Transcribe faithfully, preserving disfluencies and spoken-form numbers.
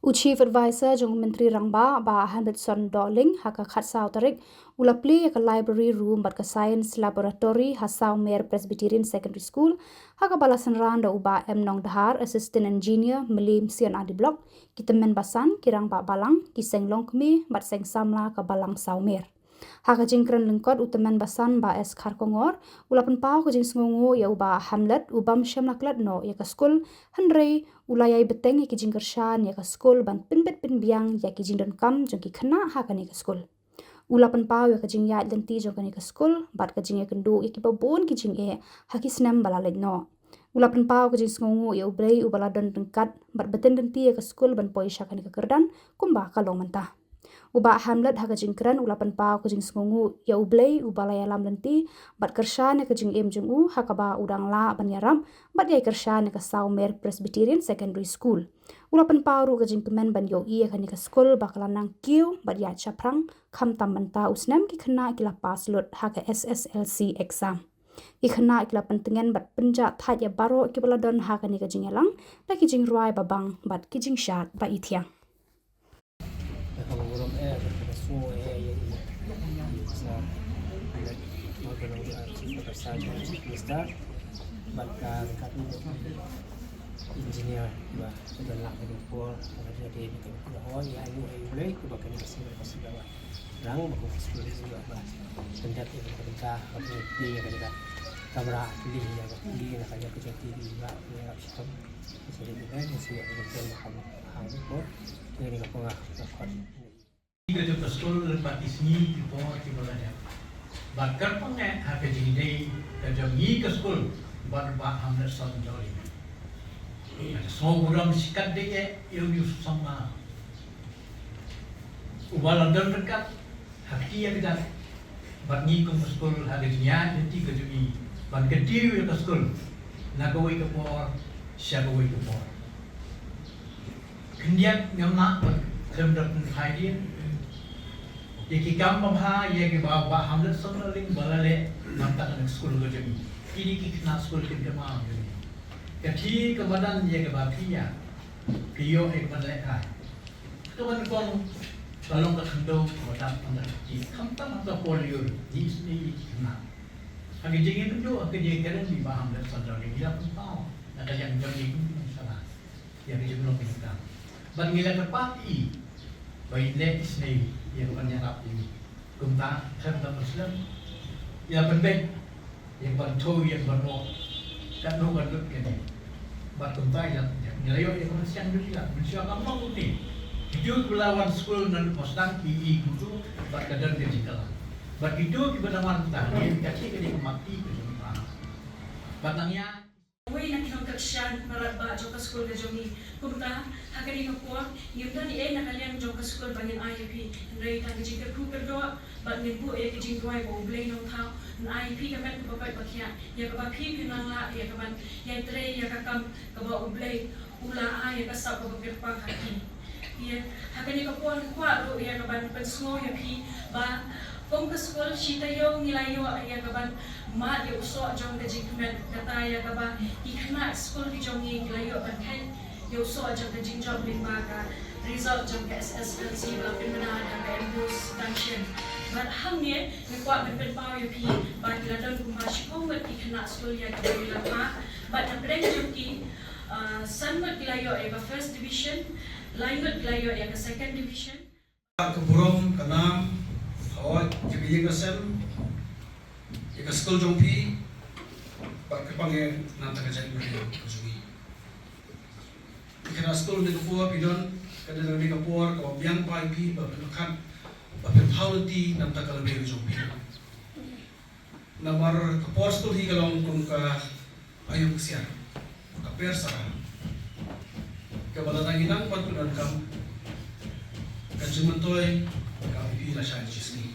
U Chief Advisor jong u Myntri Rangbah, Bah Hamletson Dohling, ha ka khatsaw tarik, u la plie ïa ka library room bad ka science laboratory ha Sawmer Presbyterian Secondary School, ha kaba la synran da u Bah M Nongdhar, Assistant Engineer, Mylliem C and R D Block, ki tymmen basan, ki rangbah balang, ki seng longkmie bad seng samla ka balang Sawmer. Ha ka jingkren lyngkot, u tymmen basan Bah S Kharkongor u la pynpaw ka jingsngewnguh ïa u Bah Hamlet, u bym shym la klet noh ïa ka skul, hynrei u la ïai bteng ïa ki jingkyrshan ïa ka skul ban pynbit pynbiang ïa ki jingdonkam jong ki khynnah ha kane ka skul. U la pynpaw ïa ka jingïaid lynti jong kane ka skul bad ka jingïakynduh ïa kiba bun ki jingeh ha ki snem ba la leit noh. U la pynpaw ka jingsngewnguh ïa U Blei uba la don ryngkat bad bteng lynti ïa ka skul ban poi sha kane ka kyrdan kumba ka long mynta. U Bah Hamlet ha ka jingkren u la pynpaw ka jingsngewnguh ïa U Blei uba la ïalam lynti bad kyrshan ïa ka jingim jong u ha kaba u dang lah ban ïarap bad ïai kyrshan ïa ka Sawmer Presbyterian Secondary School. U la pynpaw ruh ka jingkmen ban ïohi ïa kane ka skul ba ka la nang kiew bad ïaid shaphrang, khamtam mynta u snem ki khynnah ki la pass lut ha ka S S L C exam. Ki khynnah ki la pyntngen bad pynjah thait ïa baroh kiba la don ha kane ka jingïalang da ki jingrwai babang bad ki jingshad ba ithiang. Engineer ba ka don lak ka por ka dia ni ka por ho ya ayu ayu lei ku ba ka ni ka sila ka sila ba rang ba ku skul ni ba ba tenda ti ka tenda ka ni ka kamera ni ya ba ni na ka ya ka jati ni ba ni rap sitam ni sila ni ba ni sila ka jati ni ha ni ko ni ni ka por ka khot. Ka jong ka skul lyngba ki sngi ki por kiba la dep. Bad kyrpang eh ha ka jingdei ka jong ngi ka skul bad Bah Hamletson Dohling. Ka sngew burom shikatdei eh ïa u samla uba la don ryngkat ha ki ïa ka jait. Bad ngi kum ka skul ha ka jingïaid lynti ka jong ngi ban kyntiew ïa ka skul na kawei ka por sha kawei ka por. Khyndiat ngam lah ban khlem da pynphai dien ïa ki kam babha ïa kiba Bah Hamletson Dohling ba la leh na ka bynta ka skul ka jong ngi. Kine ki khynnah skul kin kynmaw ïa ngi. Ka thikna ka madan ïa kaba phi ïa phi ïoh ïa ka ban lehkai. Ka ban kong ka long ka khyndew ka madan ka madan ki khamtam ka por lyiur ngi isynei ïa ki khynnah. Ha ka jingïakynduh ha ka jingkren Bah Hamletson Dohling ngi la pynpaw na ka liang jong ngi kum ki nongshakri ïa ka jinglong ka jingkam. Bad ngi la kyrpad ïa i ba in leh isynei ïa ka ban ïarap ïa ngi. Kumta khlem da pynslem ïa pynbeit ïa ka ban thew ïa ka ban ong katno kan lut kane. Bad kumta ïa ngi la ïoh ïa ka mynsiem jong ngi la mynsiem kam long kumne. Kito kiba la wan skul naduh ba sdang ki i kumto bad ka don ka jingkylla. Bad kito kiba dang wan tang ïa ka thik ka dei ka mat i ka jong ka. Bad nang ïa Wei na ki nongkyrshan baroh ba jong ka skul ka jong ngi. Kumta ha kane ka por ngim don ei ei na ka liang jong ka skul ba ngin ai ïa phi. Hynrei tang ka jingkyrkhu kyrdoh bad ngin buh ïa ka jingduwai ba U Blei un nang thaw, un ai ïa phi ka met kaba koit ba khiah ïa kaba phi phin nang lah ïa ka ban ïai trei ïa ka kam kaba U Blei u la ai ïa ka sap kaba kyrpang ha phi. Ïa, ha kane ka por nga kwah ruh ïa ka ban pynsngew ïa phi ba kum ka skul shi taïew ngi la ïoh ïa ka ban mad ïa u soh jong ka jingkmen, kata ïa kaba ki khynnah skul ki jong ngi ki la ïoh ban kheit ïa u soh jong ka jingjop lyngba ka result jong ka S S L C ba la pynbna da ka MBOSE Dangshim. Bad hangne nga kwah ban pynpaw ïa phi ba ki la don kumba shiphew ngut ki khynnah skul ïa kiba ngi la phah bad na pdeng jong ki, ah, san ngut ki la ïoh ïa ka first division, lai ngut ki la ïoh ïa ka second division. Ka burom ka nam, hoi, ïa ka ïing ka sem, ïa ka skul jong phi, bad kyrpang eh na ka bynta ka jaitbynriew ka jong ngi. Phi khynnah skul, kane ka por phi don, kane ka por kaba biang bha ïa phi ba phin khat, ba phin thaw lynti na ka bynta ka lynti ka jong phi. Namar ka por skul hi ka long kum ka aïom ksiar, ka per sara, kaba lada ngi nang ban pyndonkam, ka jingmyntoi ka ïa phi lashai shi sngi.